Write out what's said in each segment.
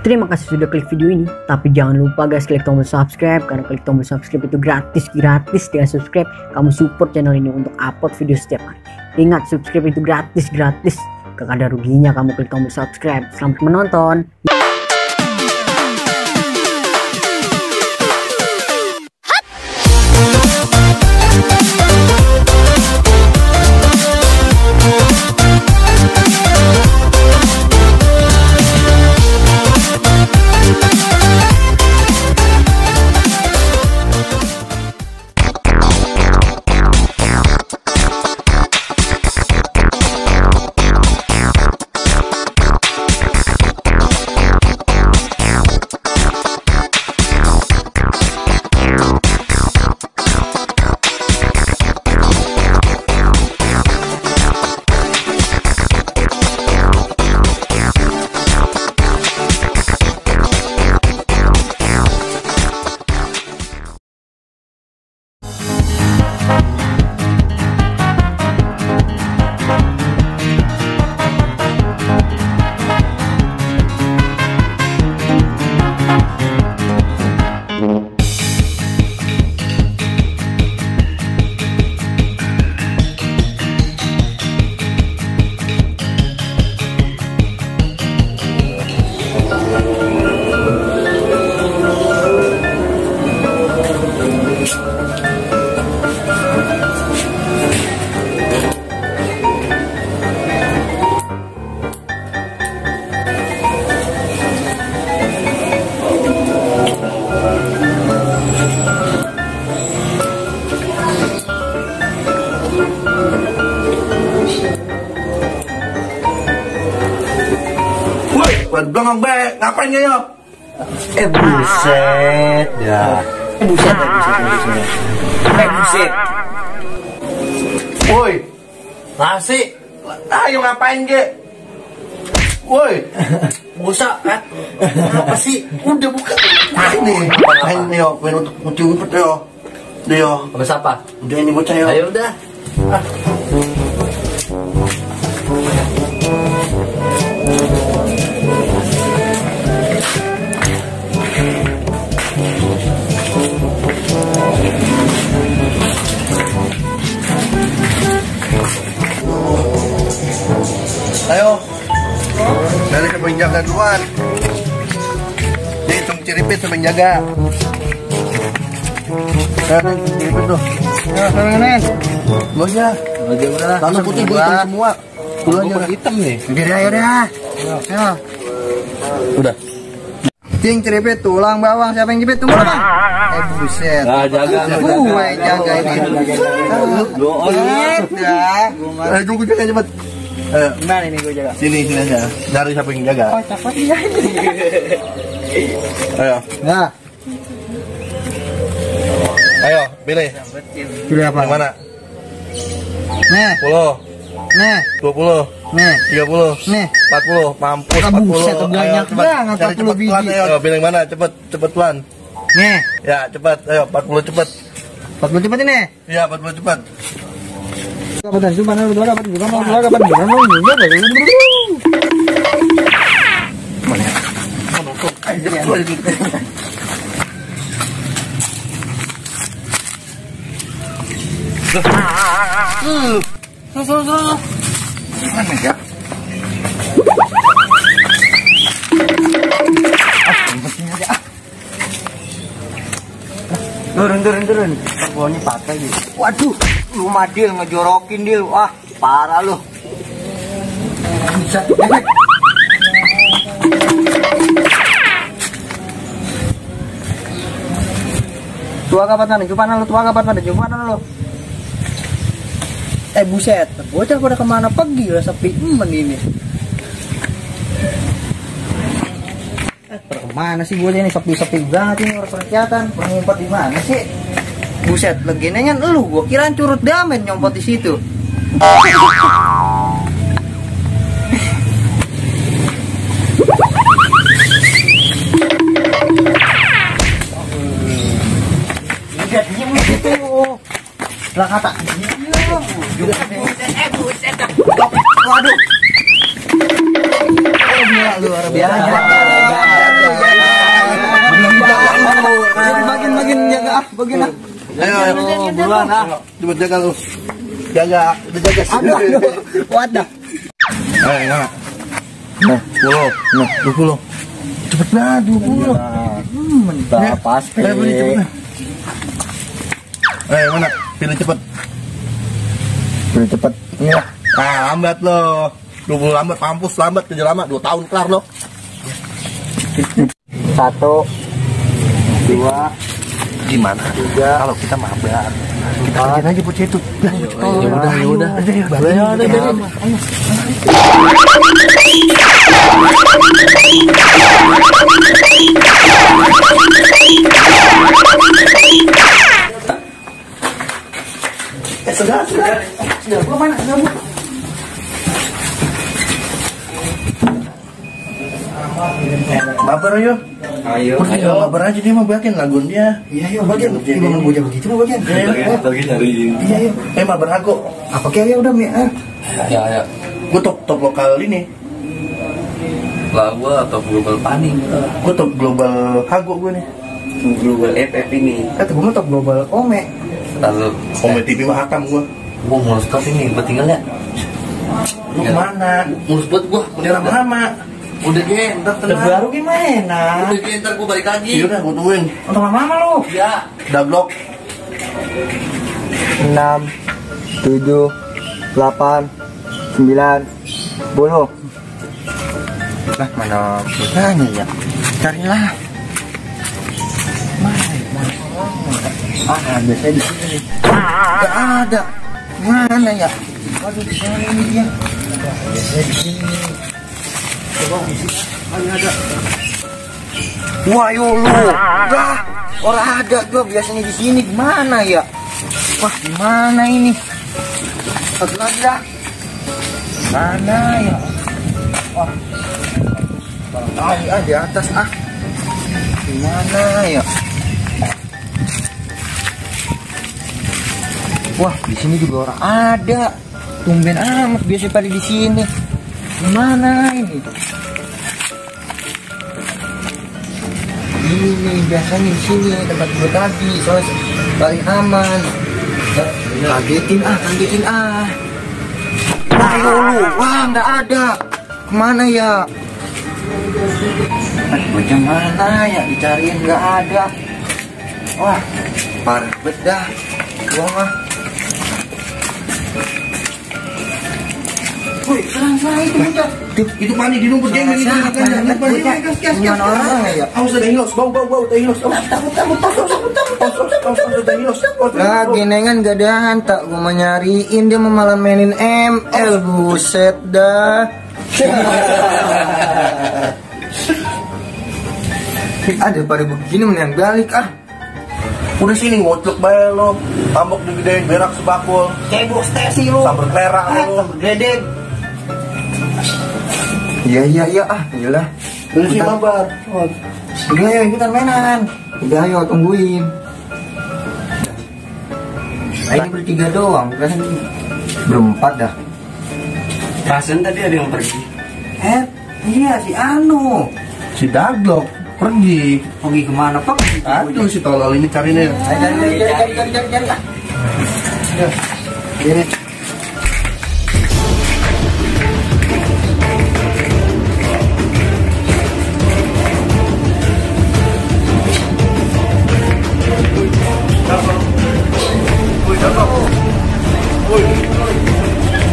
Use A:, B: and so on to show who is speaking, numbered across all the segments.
A: Terima kasih sudah klik video ini. Tapi jangan lupa guys, klik tombol subscribe. Karena klik tombol subscribe itu gratis. Dengan subscribe kamu support channel ini untuk upload video setiap hari. Ingat, subscribe itu gratis. Gak ada ruginya kamu klik tombol subscribe. Selamat menonton.
B: Bengong be, ngapain ya?
C: Buset ya. Buset.
B: Woi, nasi. Ayo ngapain ge? Woi, busa kan? Apa sih? Udah buka. Ini, main yo, main untuk ngumpet yo. Yo.
C: Sama siapa?
B: Udah ini bocah yo.
C: Ayo udah.
B: Ayo, dari siapa yang jaga duluan? Dia hitung ciripit siapa yang jaga. Sekarang ciripit tuh. Ya, sekarang nih. Lo aja.
C: Udah.
B: Langsung putih gue hitung semua. Dulu aja.
C: Hitam nih.
B: Ayo dah. Ya.
C: Udah.
B: Ting ciripit tulang bawang siapa yang jepit tunggu bang. Buset.
C: Nah, jaga lu.
B: Gue jaga ini.
C: Doa.
B: Ayo tunggu jaga cepet.
A: Gimana ini gue jaga?
B: Sini aja. Dari siapa yang jaga?
A: Oh, cepet ya.
B: Ayo.
A: Nah,
B: Ayo, pilih.
A: pilih apa?
B: Yang mana?
A: Nih,
B: 10,
A: nih,
B: 20,
A: nih.
B: 30,
A: Nih.
B: 40, mampus 40.
A: Buset, banyak banget,
B: Cari
A: 40
B: cepet
A: biji.
B: pelan, ayo. Pilih yang mana? Cepet pelan.
A: Nih,
B: Ya, cepat. Ayo, 40 cepet.
A: 40 cepet ini.
B: Iya, 40 cepet.
A: Kapan itu mana lu kapan juga mau kapan juga mau
B: Mana ya?
A: Turun. Karbonnya pakai gitu. Waduh, lu madil ngejorokin Dil. Wah, parah lu. Bisa. Tua kapan tadi? Jumpa lu. Buset, bocah pada kemana pergi lah sepi ini. Mana sih bocah ini sepi banget ini orang kelihatan. Pengumpet di mana sih? Buset, legenanya lu, gua kira curut damen nyompot di situ. Jadinya begitu. Lah kata. Buset. Waduh. Luar biasa.
C: bagian ah.
B: Ayo,
C: buruan ah.
B: Coba jaga lu. Jaga.
C: Aduh. Wadah.
B: Ayo, nah. 20. Cepet lah, 20.
C: Mentah pasti.
B: Ayo, beli cepet lah. Mana? Pilih cepet.
C: Beli cepet. Ini lah.
B: Lambat lo. 20 lambat, mampus lambat, kerja lama 2 tahun kelar lo.
C: 1 2
B: Gimana?
C: 3
B: Kalau kita mabar, kita kerjain aja bocah itu.
C: Ya udah.
B: Sudah. Gua mana? Mabar ayo.
C: Ayo.
B: Mabar aja dia mau bagian lagun dia.
C: Iya, bagian. Gimana bocah begitu mau bagian?
B: Bagian dari ini.
C: Iya, ayo.
B: Mabar aku.
C: Apa kayak udah Mi?
B: Ya. Gua top lokal ini.
D: Lagu atau global paning?
B: Gua top global hago gue nih.
D: Global FF ini.
C: Kata gue mah top global Ome.
D: Lalu
B: Ome TV mah hakam gua.
D: gua mulus banget ini, gua tinggalnya.
B: Lu kemana?
D: Mulus banget gua.
B: Udah lama.
D: Udah deh, ntar tenang.
C: Baru gimana?
D: Udah deh, ntar gua balik lagi.
B: Iya udah gua tungguin.
C: Untuk lama lu.
D: Ya.
B: Dablok.
C: 6 7 8 9 10. Lah mana bocahnya ya? Carilah. Mana? Biasanya di sini. Gak ada. Mana ya? Waduh, di sana ini dia. Biasanya di sini. Coba di sini. Ada. Wah, yo lu. Lah, orang ada gua biasanya di sini. Gimana ya? Wah, gimana ini? Satu lagi dah. Mana ya? Wah. Tahu di atas ah. Gimana ya? Wah, di sini juga orang ada. Tumben amat biasa pada di sini. Gimana ini? Ini biasanya di sini tempat gue tadi, soalnya paling aman. Kagetin ah. Ayo lu, wah nggak ada. Kemana ya? Bocah mana ya? Dicariin nggak ada. Wah, parah bet dah. Gua mah. Woi, serang itu bocah.
B: Itu panik di rumput geng ini.
C: Gimana orang ya?
B: Awas ada hilos, bau ada hilos.
C: Lah genengan gak ada hantak. Gua mau nyariin dia mau malah mainin ML. Buset dah. Ada pada begini mending balik ah.
B: Udah sini ngocok bae lo. Tambok digedein berak sebakul.
C: Cebok stesi lu.
B: Sambar perak lo.
C: Gledek. Iya ah, iyalah.
B: Udah sih mabar.
C: Udah ayo ikutan mainan. Udah ayo tungguin. Nah, ini bertiga doang, kan berempat dah.
D: Perasaan tadi ada yang pergi.
C: Iya si Anu.
B: Si Daglok pergi.
C: Pergi kemana pak?
B: Aduh si tolol ini carinya.
C: Cari lah. Ini.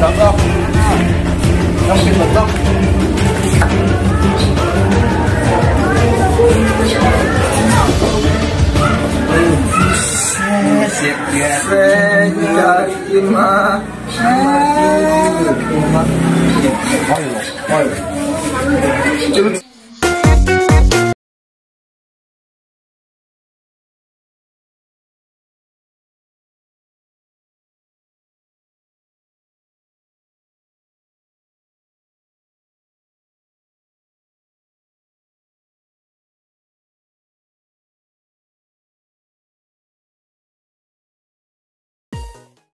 B: Daglok. Yang mungkin Daglok.
C: Ayo.